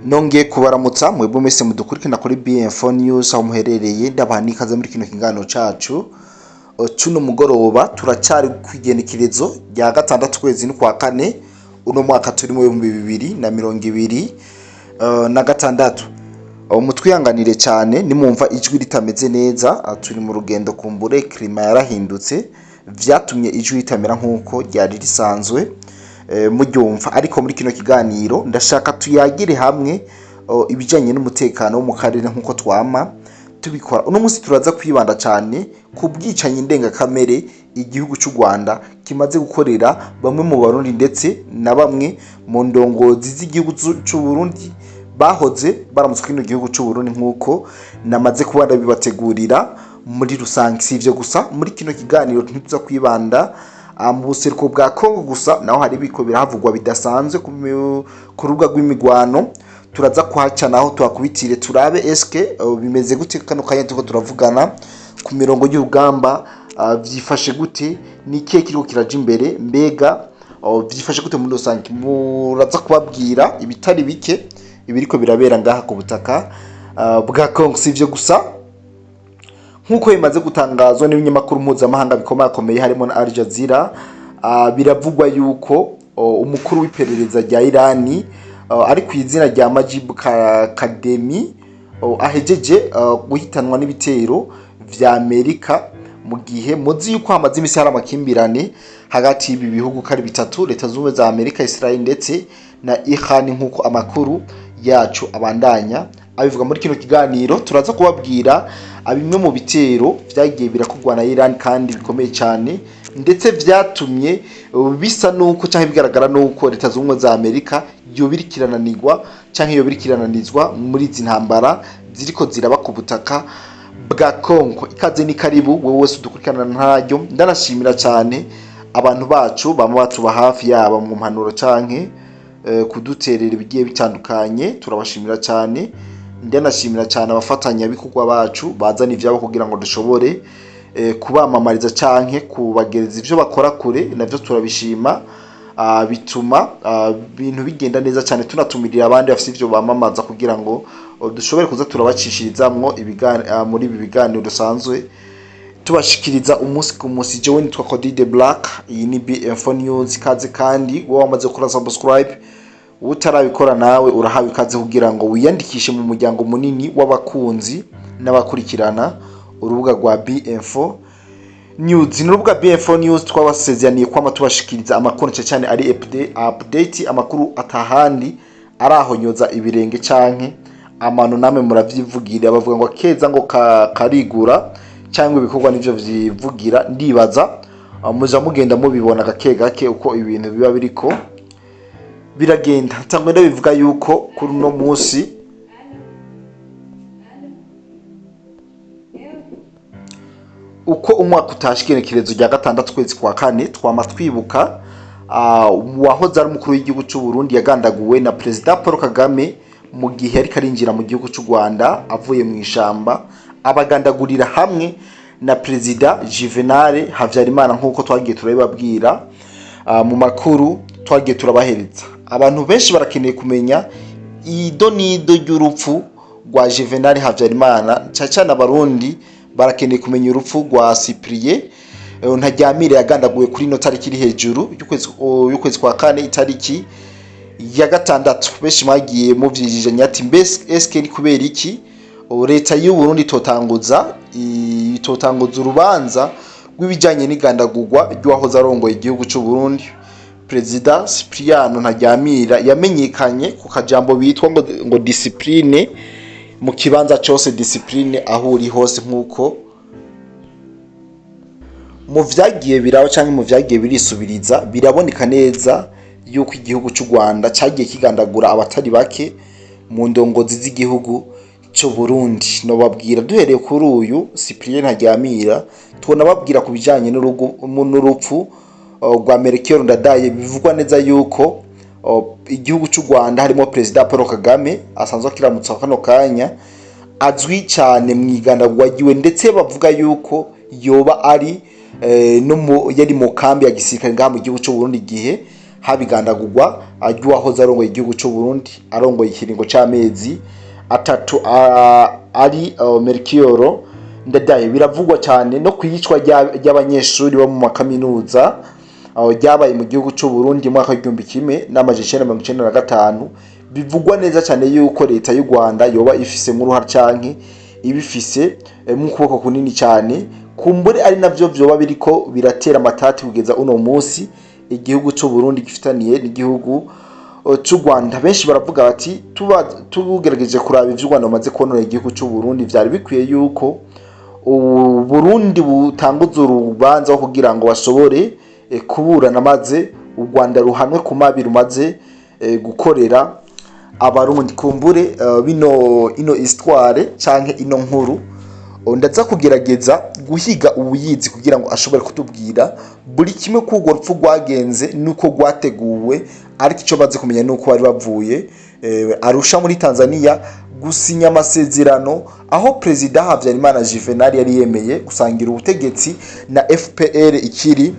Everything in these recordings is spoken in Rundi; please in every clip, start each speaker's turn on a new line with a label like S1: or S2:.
S1: Nongeye kubaramutsa mwebwe mwese mudukurikirana kuri BM4 News aho muherereye, ndabaha n'ikaze muri kino kiganiro cacu cuno mugoroba. Turacyari kw'igenekerezo rya 6 kwezi n'ukwa kane, uno mwaka turi mu 2026. Mutwihanganire cyane nimumva ijwi ritameze neza, turi mu rugendo, kumbure climat yarahindutse, vyatumye ijwi ritamera nk'uko ryari risanzwe muryumva. Ariko muri kino kiganiro ndashaka tuyagire hamwe ibijyanye n'umutekano wo mu karere nk'uko twama tubikora. Uno munsi turaza kwibanda cyane ku bwicanyi ndengakamere igihugu cy'u Rwanda kimaze gukorera bamwe mu Barundi, ndetse na bamwe mu ndongozi z'igihugu cy'u Burundi bahoze baramutswe kino gihugu cy'u Burundi, nk'uko namaze kuba ndabibategurira muri rusange. Si ivyo gusa, muri kino kiganiro ntituza kwibanda mu buseruko bwa Congo gusa, naho hari ibiko birahavugwa bidasanzwe ku rubuga rw'imigwano. Turaza kuhaca naho tuhakubitire, turabe eske bimeze gute kano kanya turiko turavugana ku mirongo y'urugamba, vyifashe gute, ni ikihe kiriko kiraja imbere, mbega vyifashe gute muri rusange. Muraza kubabwira ibitari bike ibiriko birabera ngaha ku butaka bwa Congo. Si ivyo gusa, nk'uko bimaze gutangazwa n'ibinyamakuru mpuzamahanga bikomakomeye harimo na Al Jazeera, biravugwa yuko umukuru w'iperereza rya Irani ari ku izina rya Majid Kademi ahejeje guhitanwa n'ibitero vya Amerika, mu gihe muzi yuko hamaze imisi hari amakimbirane hagati y'ibi bihugu ko ari bitatu: Leta Zunze Ubumwe za Amerika, Israel ndetse na Iran, nk'uko amakuru yacu abandanya abivuga. Muri kino kiganiro turaza kubabwira bimwe mu bitero vyagiye birakorwa na Iran kandi bikomeye cyane, ndetse vyatumye bisa nuko canke bigaragara nuko Leta Zunze Ubumwe za Amerika yoba iriko irananirwa canke yoba iriko irananizwa muri izi ntambara ziriko ziraba ku butaka bwa Congo. Ikaze ni karibu wowe wese udukurikirana ntaryo. Ndanashimira cyane abantu bacu bama batuba hafi, yaba mu mpanuro canke kuduterera ibigiye bitandukanye, turabashimira cyane. Ndanashimira cyane abafatanyabikorwa bacu bazana ivyabo kugira ngo dushobore kubamamariza canke kubagereza ivyo bakora kure, navyo turabishima. Bituma ibintu bigenda neza cyane. Tunatumirira abandi bafite ivyo bamamaza kugira ngo dushobore kuza turabacishirizaamwo muri ibi biganiro dusanzwe tubashikiriza umunsi ku munsi. Jewe nitwa Cody the Black, iyi ni BM4 News. Ikaze kandi wowe wamaze gukora subscribe, utarabikora nawe urahawe ikaze kugira ngo wiyandikishe mu muryango munini w'abakunzi n'abakurikirana urubuga rwa BM4 News. Ni urubuga BM4 News twabasezeraniye kwama tubashikiriza amakuru cyane cyane ari update, amakuru atahandi arahonyoza ibirenge canke amano. Namwe muravyivugira, bavuga ngo keza ngo karigura cyangwa ibikorwa nivyo vyivugira. Ndibaza muja mugenda mubibona gake gake uko ibintu biba biriko biragenda. Ntangwe ndabivuga yuko kuri uno munsi uko umwaka utashe, igenekerezo rya 6 kwezi kwa kane, twama twibuka uwahoze ari umukuru w'igihugu cy'u Burundi yagandaguwe na Perezida Paul Kagame mu gihe ariko arinjira mu gihugu cy'u Rwanda avuye mu ishamba, abagandagurira hamwe na Perezida Juvenal Habyarimana, nk'uko twagiye turabibabwira mu makuru twagiye turabahereza. Abantu benshi barakeneye kumenya ido n'ido ry'urupfu rwa Juvenal Habyarimana, cyane cyane Abarundi barakeneye kumenya urupfu rwa Cyprien Ntaryamire yagandaguwe kuri ino tariki iri hejuru y'ukwezi kwa kane, itariki ya 6. Benshi mwagiye muvyijijanya ati mbese eske ni kubera iki leta y'u Burundi itotanguza urubanza rw'ibijanye n'igandagurwa ry'uwahoze arongoye igihugu c'u Burundi, Perezida Cypriano Ntaryamira, yamenyekanye ku kajambo bitwa ngo discipline mu kibanza cose, discipline aho uri hose, nk'uko mu vyagiye biraba canke mu vyagiye birisubiriza biraboneka neza yuko igihugu c'u Rwanda cagiye kigandagura abatari bake mu ndongozi z'igihugu c'u Burundi. Nobabwira duhereye kuri uyu Cyprien Ntaryamira, tubona babwira ku bijanye n'urupfu rwa Melchior Ndadaye. Bivugwa neza yuko igihugu c'u Rwanda harimo Perezida Paul Kagame asanzwe akiramutsa kano kanya, azwi cyane mu igandagurwa ryiwe, ndetse bavuga yuko yoba ari no yari mu kambi ya gisirikare ngaha mu gihugu cy'u Burundi igihe Habigandagurwa ry'uwahoze arongoye igihugu c'u Burundi, arongoye ikiringo c'amezi 3, ari Melchior Ndadaye. Biravugwa cyane no kwiyicwa ry'abanyeshuri bo mu makaminuza ryabaye mu gihugu c'u Burundi mu mwaka w'1995. Bivugwa neza cyane yuko leta y'u Rwanda yoba ifise uruhara canke ibifise mu kuboko kunini cyane. Kumbure ari navyo vyoba biriko biratera amatati kugeza uno munsi igihugu c'u Burundi gifitaniye n'igihugu c'u Rwanda. Benshi baravuga bati tuba tugerageje kuraba ivyo u Rwanda rumaze konona igihugu c'u Burundi, vyari bikwiye yuko u Burundi butanguza urubanza kugira ngo bashobore kuburana, maze u Rwanda ruhanwe ku mabi rumaze gukorera Abarundi. Kumbure bino ino histoire canke ino nkuru, ndaza kugerageza guhiga ubuyizi kugira ngo ashobore kutubwira buri kimwe k'urwo rupfu rwagenze nuko rwateguwe. Ariko icyo baze kumenya nuko bari bavuye Arusha muri Tanzania gusinya amasezerano, aho Perezida Habyarimana Juvenal yari yemeye gusangira ubutegetsi na FPR ikiri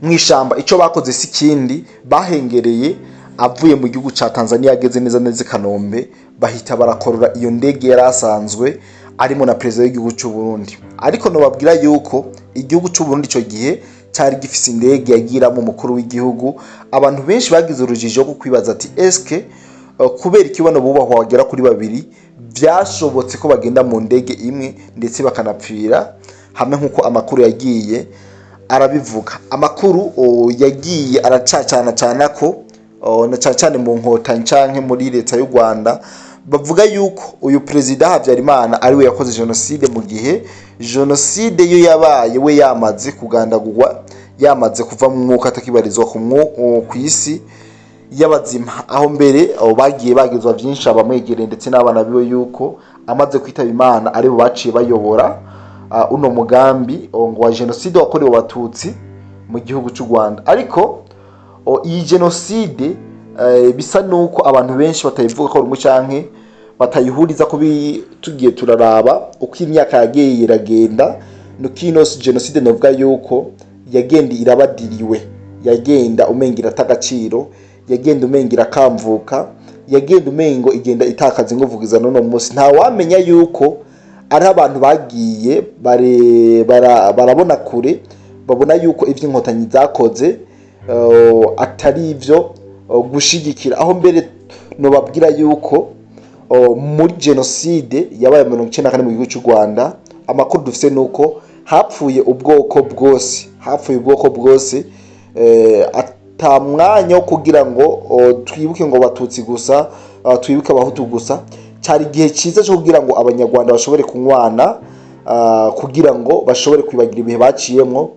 S1: mu ishamba. Icyo bakoze si kindi, bahengereye avuye mu gihugu ca Tanzania, ageze neza neza i Kanombe, bahita barakorora iyo ndege yari asanzwe arimo na perezida w'igihugu cy'u Burundi. Ariko nobabwira yuko igihugu cy'u Burundi ico gihe cyari gifise indege yagiramo umukuru w'igihugu. Abantu benshi bagize urujijo rwo kwibaza ati: "Eske kubera ikibano bubahwa bagera kuri babiri vyashobotse ko bagenda mu ndege imwe, ndetse bakanapfira hamwe?" Nk'uko amakuru yagiye arabivuga, amakuru yagiye aracacana cana ko na cane cane mu Nkotanyi canke muri leta y'u Rwanda, bavuga yuko uyu perezida Habyarimana ari we yakoze jenoside, mu gihe jenoside yo yabaye we yamaze kugandagurwa, yamaze kuva mu mwuka, atakibarizwa ku isi y'abazima. Aho mbere abo bagiye bagizwa byinshi, abamwegereye ndetse n'abana biwe, yuko amaze kwitaba Imana aribo baciye bayobora uno mugambi ngo wa jenoside wakorewe Abatutsi mu gihugu cy'u Rwanda. Ariko iyi jenoside bisa nuko abantu benshi batayivuga ko rumwe canke batayihuriza ko. Tugiye turaraba uko imyaka yagiye iragenda, nuko ino jenoside novuga yuko yagenda irabadiriwe, yagenda umenga irata agaciro, yagenda umenga irakamvuka, yagenda umengo igenda itakaza inguvu kugeza n'uno munsi. Nta wamenya yuko ari abantu bagiye barabona kure, babona yuko ivyo Inkotanyi zakoze atari ivyo gushigikira. Aho mbere nobabwira yuko muri jenoside yabaye 94 mu gihugu cy'u Rwanda, amakuru dufise nuko hapfuye ubwoko bwose, hapfuye ubwoko bwose, ata mwanya wo kugira ngo twibuke ngo Abatutsi gusa, twibuke Abahutu gusa. Cyari igihe cyiza cyo kugira ngo Abanyarwanda bashobore kunywana, kugira ngo bashobore kwibagira ibihe baciyemwo,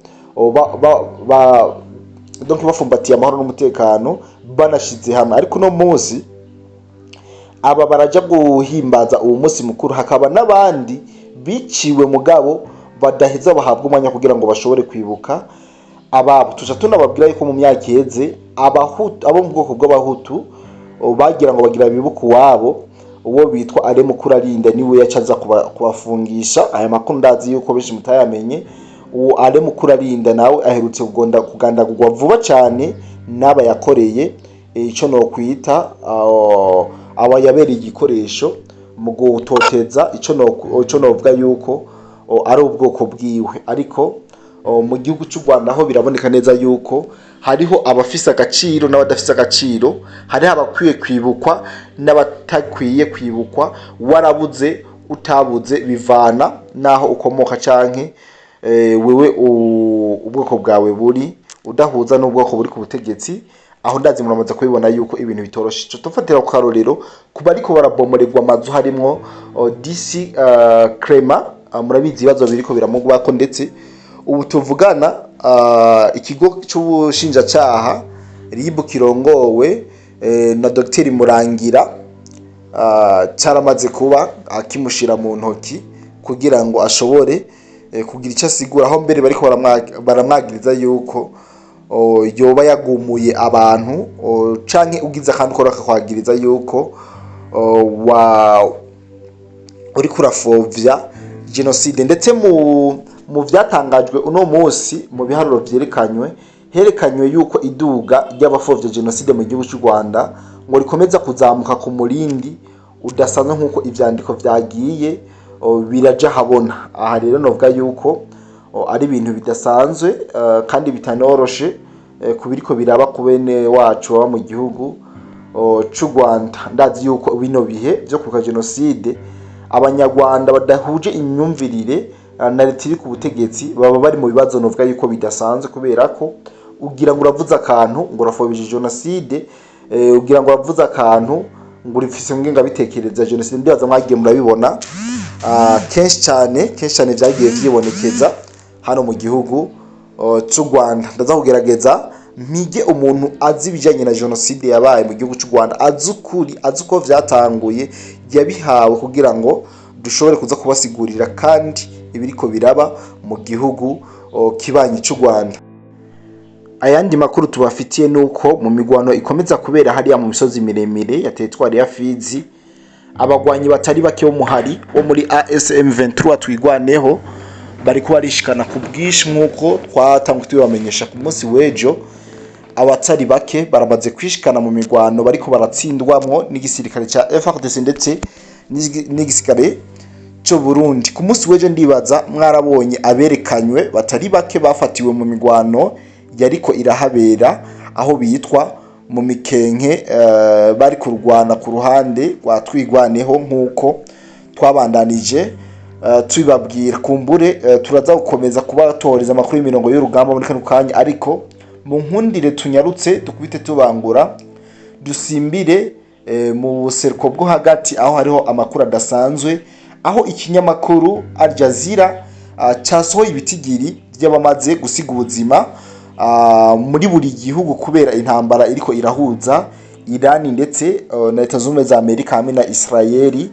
S1: donc bafumbatiye amahoro n'umutekano, banashize hamwe. Ariko uno munsi aba baraja guhimbaza uwo munsi mukuru, hakaba n'abandi biciwe mugabo badaheza bahabwa umwanya kugira ngo bashobore kwibuka ababo. Tuca tunababwira yuko mu myaka iheze Abahutu, abo mu bwoko bw'Abahutu, bagira ngo bagira bibuka uwabo, uwo bitwa Alain Mukurarinda, niwe yaca aza kubafungisha. Aya makuru ndazi yuko benshi mutayamenye. Uwo Alain Mukurarinda nawe aherutse kugandagurwa vuba cyane n'aba yakoreye ico nokwita aba yabereye igikoresho mu gutoteza ico novuga yuko ari ubwoko bwiwe. Ariko mu gihugu cy'u Rwanda ho biraboneka neza yuko hariho abafise agaciro n'abadafise agaciro, hariho abakwiye kwibukwa n'abatakwiye kwibukwa. Warabuze, utabuze, bivana n'aho ukomoka canke wewe ubwoko bwawe buri udahuza n'ubwoko buri ku butegetsi. Aho ndazi muramaze kubibona yuko ibintu bitoroshe. Ico tufatira ku karorero kuba ariko barabomoregwa amazu, harimwo DC Clement. Murabizi ibibazo biriko biramugwako, ndetse ubu tuvugana ikigo c'ubushinjacaha RIB kirongowe na Dr Murangira caramaze kuba akimushira mu ntoki kugira ngo ashobore kugira icyo asigura. Aho mbere bariko baramwagiriza yuko yoba yagumuye abantu, canke ugize akantu ukora akakwagiriza yuko wa uriko urafovya jenoside. Ndetse mu vyatangajwe uno munsi, mu biharuro vyerekanywe Herekanywe yuko iduga ry'abapfovya jenoside mu gihugu cy'u Rwanda ngo rikomeza kuzamuka ku murindi udasanzwe, nk'uko ivyandiko vyagiye biraja habona. Aha rero novuga yuko ari ibintu bidasanzwe kandi bitanoroshe ku biriko biraba ku bene wacu baba mu gihugu c'u Rwanda. Ndazi yuko bino bihe vyo kwibuka jenoside, Abanyarwanda badahuje imyumvirire na leta iri ku butegetsi baba bari mu bibazo novuga yuko bidasanzwe, kubera ko ugira ngo uravuze akantu ngo urafobije jenoside, ugira ngo uravuze akantu ngo urifise ngengabitekerezo ya jenoside. Ndibaza mwagiye murabibona kenshi cyane, kenshi cyane vyagiye vyibonekeza hano mu gihugu c'u Rwanda. Ndaza kugerageza mpige umuntu azi ibijyanye na jenoside yabaye mu gihugu cy'u Rwanda, azi ukuri, azi uko vyatanguye, yabihawe kugira ngo dushobore kuza kubasigurira kandi ibiriko biraba mu gihugu kibanyi cy'u Rwanda. Ayandi makuru tubafitiye nuko mu migwano ikomeza kubera hariya mu misozi miremire ya teritwari ya Fizi, abagwanyi batari bake b'umuhari wo muri ASM 23 Twigwaneho bariko barishikana ku bwinshi, nk'uko twatanguye tubibamenyesha ku munsi w'ejo. Abatari bake baramaze kwishikana mu migwano bariko baratsindwamwo n'igisirikare ca FARDC ndetse n'igisirikare c'u Burundi. Ku munsi w'ejo ndibaza mwarabonye aberekanywe batari bake bafatiwe mu migwano yariko irahabera aho bitwa mu Mikenke, bari kurwana ku ruhande rwa Twigwaneho, nk'uko twabandanije tubibabwira. Kumbure turaza gukomeza kubatoreza amakuru y'imirongo y'urugamba muri kano kanya, ariko mu nkundire tunyarutse dukubite tubangura dusimbire mu buseruko bwo hagati, aho hariho amakuru adasanzwe, aho ikinyamakuru Al Jazeera cyasohoye ibitigiri by'abamaze gusiga ubuzima muri buri gihugu kubera intambara iriko irahuza Irani ndetse na Leta Zunze Ubumwe za Amerika hamwe na Israeli,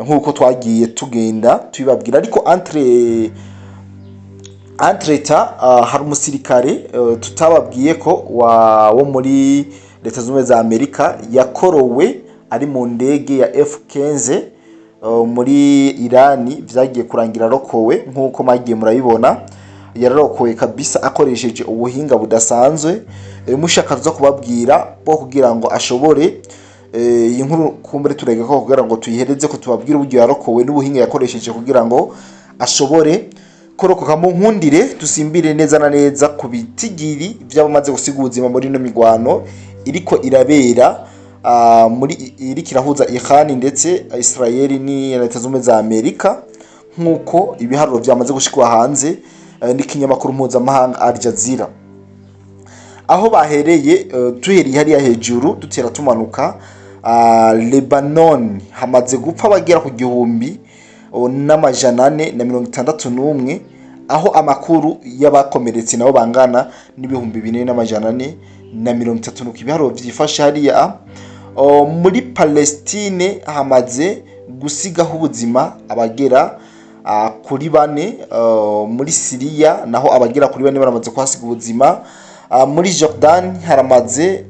S1: nk'uko twagiye tugenda tubibabwira. Ariko entre-temps hari umusirikare tutababwiye ko wo muri Leta Zunze Ubumwe za Amerika yakorowe ari mu ndege ya F15 muri Irani. Vyagiye kurangira arokowe, nk'uko mwagiye murabibona. Yararokowe kabisa akoresheje ubuhinga budasanzwe. Mushaka tuza kubabwira bwo kugira ngo ashobore iyi nkuru kumbure turege ko kugira ngo tuyihereze ko tubabwire uburyo yarokowe n'ubuhinga yakoresheje kugira ngo ashobore korokoka. Mu nkundire dusimbire neza na neza ku bitigiri vy'abamaze gusiga ubuzima muri ino migwano iriko irabera muri iriko irahuza Iran ndetse Israel ni Leta Zunze Ubumwe za Amerika, nk'uko ibiharuro vyamaze gushikwa hanze n'ikinyamakuru mpuzamahanga Al Jazeera. Aho bahereye, tuhereye hariya hejuru dutera tumanuka, Lebanon hamaze gupfa abagera ku 1461, aho amakuru y'abakomeretse nabo bangana n'4430. Nuko ibiharuro vyifashe hariya. Muri Palestine hamaze gusigaho ubuzima abagera kuri bane. Muri Siriya naho abagera kuri bane baramaze kuhasiga ubuzima. Muri Jordan haramaze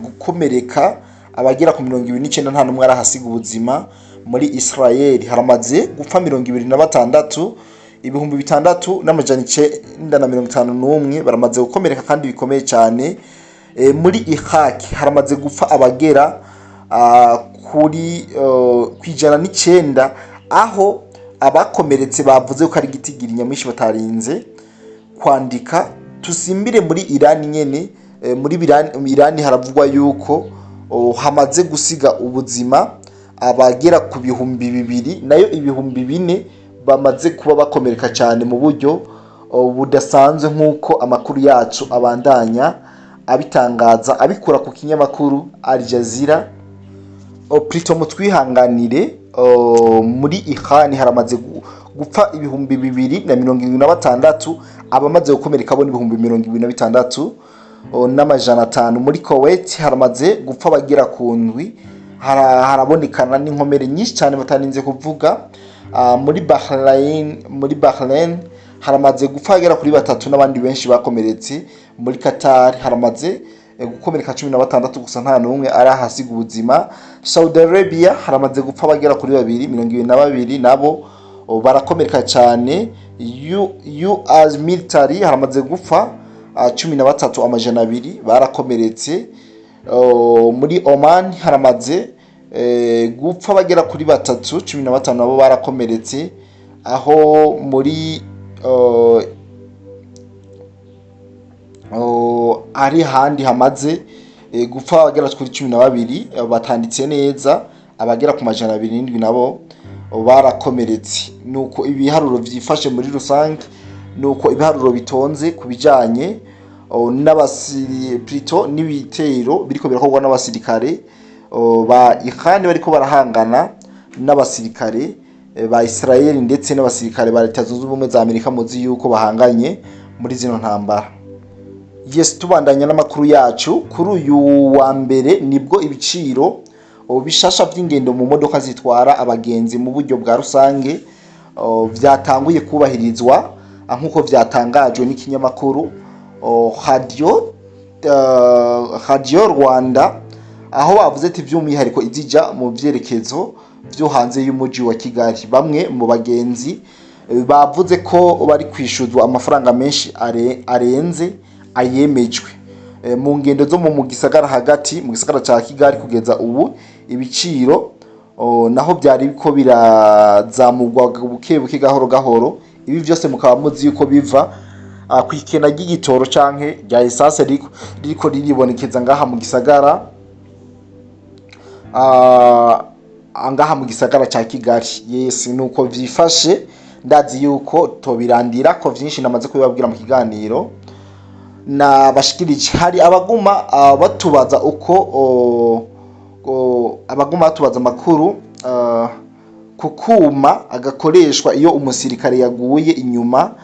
S1: gukomereka abagera ku 29, nta n'umwe arahasiga ubuzima. Muri Israel haramaze gupfa 26, 6951 baramaze gukomereka kandi bikomeye cyane. Muri Iraq haramaze gupfa abagera kuri 109, aho abakomeretse bavuze ko ari igitigiri nyamwinshi batarinze kwandika. Tusimbire muri Irani nyene. Muri Irani haravugwa yuko hamaze gusiga ubuzima abagera ku 2000, nayo 4000 bamaze kuba bakomereka cyane mu buryo budasanzwe, nk'uko amakuru yacu abandanya abitangaza abikura ku kinyamakuru Al Jazeera. Plutôt mutwihanganire, muri Iran haramaze gupfa 2076, abamaze gukomereka bo n'26500. Muri Kuwait haramaze gupfa abagera ku ndwi, harabonekana n'inkomere nyinshi cyane batarinze kuvuga. Muri Bahrain haramaze gupfa agera kuri batatu n'abandi benshi bakomeretse. Muri Qatar haramaze gukomereka 16 gusa, nta n'umwe arahasiga ubuzima. Saudi Arabia haramaze gupfa abagera kuri babiri, 22 nabo barakomereka cyane. US military haramaze gupfa 13 200 barakomeretse. Muri Oman haramaze gupfa bagera kuri batatu, 15 nabo barakomeretse. Aho muri hari handi hamaze gupfa abagera kuri 12, batanditse neza, abagera ku 207 nabo barakomeretse. Nuko ibiharuro vyifashe muri rusange, nuko ibiharuro bitonze ku bijanye n'abasiri plutôt n'ibitero biriko birakorwa n'abasirikare ba Iran bariko barahangana n'abasirikare ba Israel ndetse n'abasirikare ba Leta Zunze Ubumwe za Amerika, muzi yuko bahanganye muri zino ntambara. Yes, tubandanya n'amakuru yacu. Kuri uyu wa mbere nibwo ibiciro bishasha vy'ingendo mu modoka zitwara abagenzi mu buryo bwa rusange vyatanguye kubahirizwa, nk'uko vyatangajwe n'ikinyamakuru Radio Rwanda, aho bavuze ati by'umwihariko izija mu vyerekezo vyo hanze y'umuji wa Kigali. Bamwe mu bagenzi bavuze ko bari kwishuzwa amafaranga menshi arenze ayemejwe mu ngendo zo mu gisagara hagati, mu gisagara ca Kigali. Kugeza ubu ibiciro naho byari ko birazamurwa buke buke, gahoro gahoro. Ibi vyose mukaba muzi yuko biva kw'ikena ry'igitoro canke rya essence ririko riribonekeza ngaha mu gisagara, ngaha mu gisagara ca Kigali. Yes, nuko vyifashe. Ndazi yuko tobirandira ko vyinshi, namaze kubibabwira mu kiganiro nabashikirije. Hari abaguma batubaza uko abaguma batubaza amakuru ku kuma agakoreshwa iyo umusirikare yaguye inyuma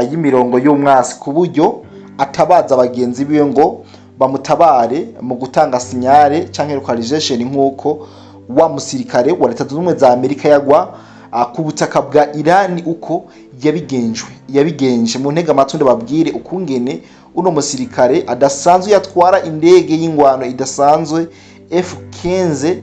S1: y'imirongo y'umwasi, ku buryo atabaza bagenzi biwe ngo bamutabare mu gutanga signal canke localization, nk'uko wa musirikare wa Leta Zunze Ubumwe za Amerika yagwa ku butaka bwa Irani uko yabigenjwe yabigenje. Mu ntega amatwi babwire ukungene uno musirikare adasanzwe yatwara indege y'ingwano idasanzwe F15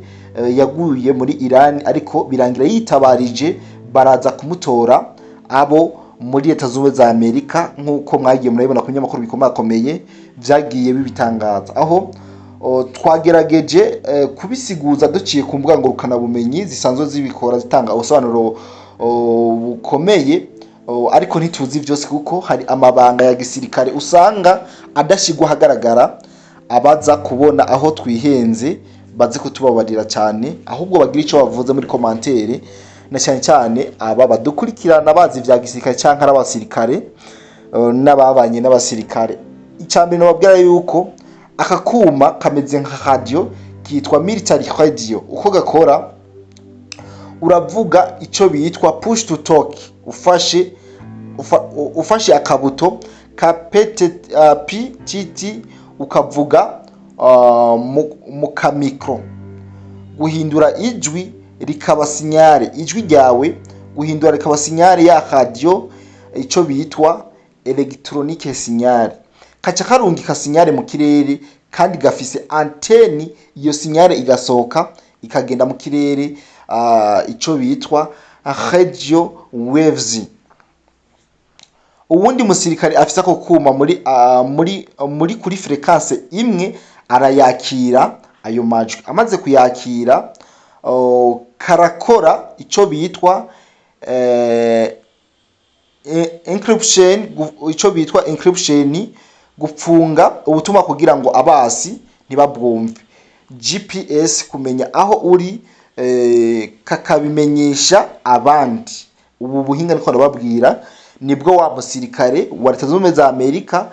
S1: yaguye muri Irani, ariko birangira yitabarije, baraza kumutora abo muri Leta Zunze Ubumwe za Amerika, nk'uko mwagiye murabibona ku binyamakuru bikomakomeye vyagiye bibitangaza, aho twagerageje kubisiguza duciye ku mbuga ngurukanabumenyi zisanzwe zibikora, zitanga ubusobanuro bukomeye, ariko ntituzi vyose kuko hari amabanga ya gisirikare usanga adashigwa ahagaragara. Abaza kubona aho twihenze baze kutubabarira cyane, ahubwo bagira icyo bavuze muri commentaire, na cyane cyane aba badukurikirana bazi ivya gisirikare canke ari abasirikare n'ababanye n'abasirikare. Icya mbere nababwira yuko aka kuma kameze nka radio, kitwa military radio. Uko gakora, uravuga icyo bitwa push to talk, ufashe akabuto ka PT, PTT, ukavuga mu kamikro, guhindura ijwi rikaba signal, ijwi ryawe guhindura rikaba signal ya radio, icyo bitwa electronique signal, kaca karungika signal mu kirere, kandi gafise antenne. Iyo signal igasohoka ikagenda mu kirere, ico bitwa radio waves. Uwundi musirikare afise ako kuma muri kuri fréquence imwe arayakira ayo majwi. Amaze kuyakira, karakora ico bitwa encryption, ico bitwa encryption, gupfunga ubutumwa kugira ngo abasi ntibabwumve, GPS kumenya aho uri, kakabimenyesha abandi. Ubu buhinga niko ndababwira nibwo wa musirikare wa Leta Zunze Ubumwe za Amerika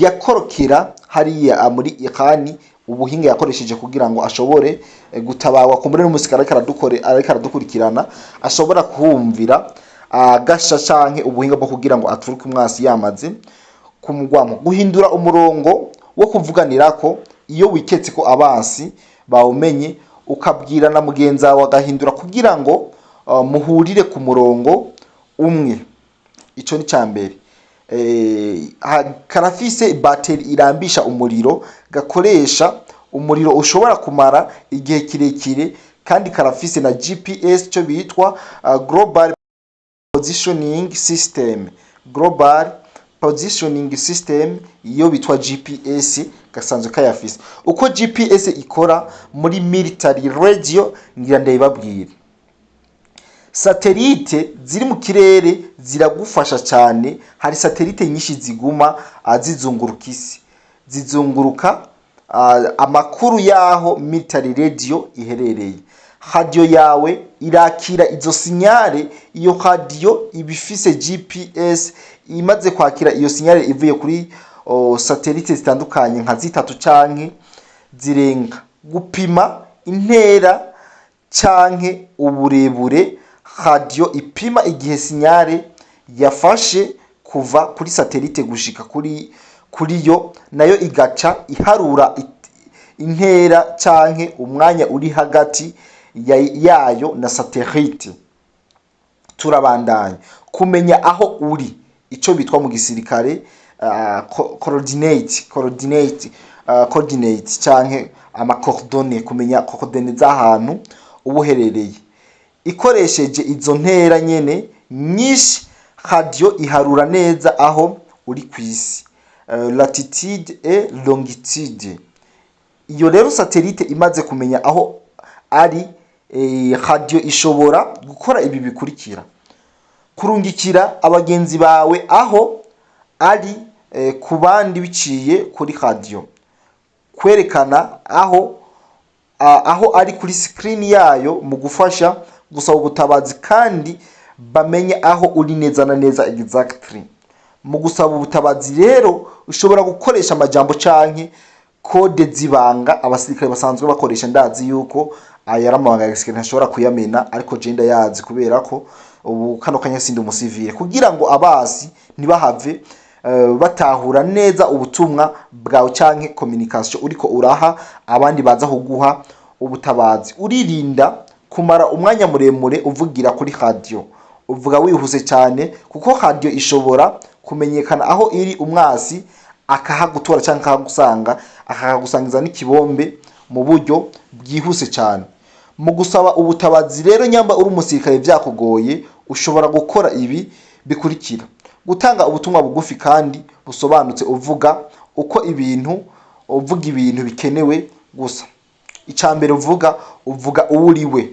S1: yakorokera hariya muri Irani, ubuhinga yakoresheje kugira ngo ashobore gutabarwa. Kumbure n'umusirikare ariko aradukore, ariko aradukurikirana, ashobora kuhumvira agasha canke ubuhinga bwo kugira ngo aturuke umwasi yamaze kumugwamo. Guhindura umurongo wo kuvuganirako iyo wiketse ko abansi bawumenye, ukabwira na mugenzi wawe agahindura kugira ngo muhurire ku murongo umwe. Ico ni ca mbere. Karafise bateri irambisha umuriro, gakoresha umuriro ushobora kumara igihe kirekire, kandi karafise na GPS, cyo bitwa Global Positioning System, Global Positioning System, iyo bitwa GPS, gasanzwe kayafise. Uko GPS ikora muri military radio ngira ndabibabwira. Satellite ziri mu kirere ziragufasha cyane. Hari satellite nyinshi ziguma zizunguruka isi, zizunguruka amakuru y'aho military radio iherereye. Radio yawe irakira izo signal. Iyo radio iba ifise GPS. Imaze kwakira iyo signal ivuye kuri satellite zitandukanye nka zitatu canke zirenga, gupima intera canke uburebure, radio ipima igihe signal yafashe kuva kuri satellite gushika kuri yo, nayo igaca iharura intera canke umwanya uri hagati yayo na satellite. Turabandanya. Kumenya aho uri, ico bitwa mu gisirikare coordinate canke ama coordonnées, kumenya coordonnées z'ahantu uba uherereye. Ikoresheje izo ntera nyene nyinshi, radio iharura neza aho uri kw'isi, latitude et longitude. Iyo rero satellite imaze kumenya aho ari, radio ishobora gukora ibi bikurikira: kurungikira abagenzi bawe aho ari ku bandi biciye kuri radio, kwerekana aho ari kuri screen yayo mu gufasha gusaba ubutabazi kandi bamenye aho uri neza na neza, exactly. Mu gusaba ubutabazi rero ushobora gukoresha amajambo canke code zibanga abasirikare basanzwe bakoresha. Ndazi yuko aya ari amabanga ya gisirikare, ntashobora kuyamena, ariko je ndayazi kubera ko ubu kano kanya sindi umusivile, kugira ngo abasi ntibahave batahura neza ubutumwa bwawe canke communication uriko uraha abandi baza kuguha ubutabazi. Uririnda kumara umwanya muremure uvugira kuri radio, uvuga wihuse cyane, kuko radio ishobora kumenyekana aho iri, umwasi akahagutora cyangwa akahagusanga, akahagusangiza n'ikibombe mu buryo bwihuse cyane. Mu gusaba ubutabazi rero, nyamba uri umusirikare byakugoye, ushobora gukora ibi bikurikira: gutanga ubutumwa bugufi kandi busobanutse, uvuga uko ibintu, uvuga ibintu bikenewe gusa. Icya mbere uvuga uwo uriwe,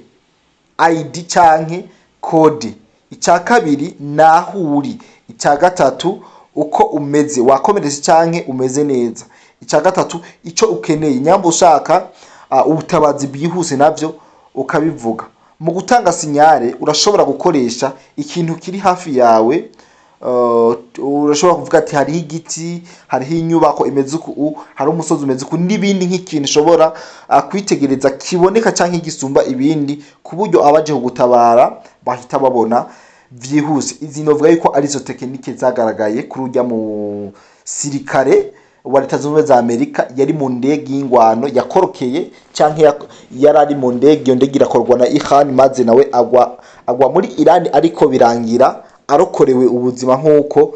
S1: ID canke code. Icya kabiri, naho uri. Icya gatatu, uko umeze, wakomeretse canke umeze neza. Icya gatatu, icyo ukeneye, nyamba ushaka ubutabazi bwihuse, navyo ukabivuga. Mu gutanga signal urashobora gukoresha ikintu kiri hafi yawe. Urashobora kuvuga ati hariho igiti, hariho inyubako imeze uku, hari umusozi umeze uku n'ibindi, nk'ikintu ushobora kwitegereza kiboneka canke gisumba ibindi, ku buryo abaje kugutabara bahita babona vyihuse. Izi novuga yuko arizo technique zagaragaye kuri urya mu sirikare wa Leta Zunze Ubumwe za Amerika yari mu ndege y'ingwano yakorokeye, canke yari ari mu ndege, iyo ndege irakorwa na Iran, maze nawe agwa muri Iran, ariko birangira arokorewe ubuzima nk'uko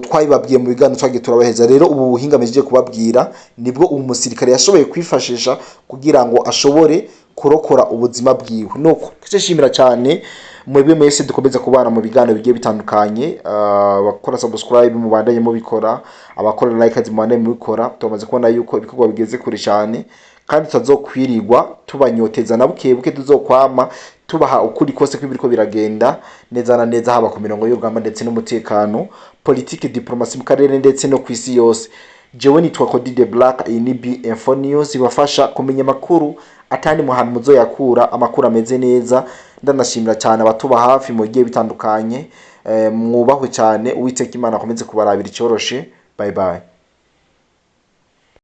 S1: twabibabwiye mu biganiro twagiye turabaheza. Rero ubu buhinga mejije kubabwira nibwo ubu musirikare yashoboye kwifashisha kugira ngo ashobore kurokora ubuzima bwiwe. Nuko shimira cyane mwebwe mwese dukomeza kubana mu biganiro bigiye bitandukanye. Abakora subscribe mubandanye mubikora, abakora like mubandanye mubikora. Tumaze kubona yuko ibikorwa bigeze kure cyane kandi tutazokwirirwa tubanyoteza na buke buke, tuzokwama tubaha ukuri kose kw'ibiriko biragenda neza na neza, haba ku mirongo y'urugamba ndetse n'umutekano, politiki, diplomasi mu karere ndetse no ku isi yose. Jewe nitwa Cody de Black, iyi ni B Info News ibafasha kumenya amakuru atandi mu hantu muzoyakura, amakuru ameze neza. Ndanashimira cyane abatuba hafi mu bigiye bitandukanye. Mwubahwe cyane, Uwiteka Imana akomeze kubarabira icyoroshe. Bye bye.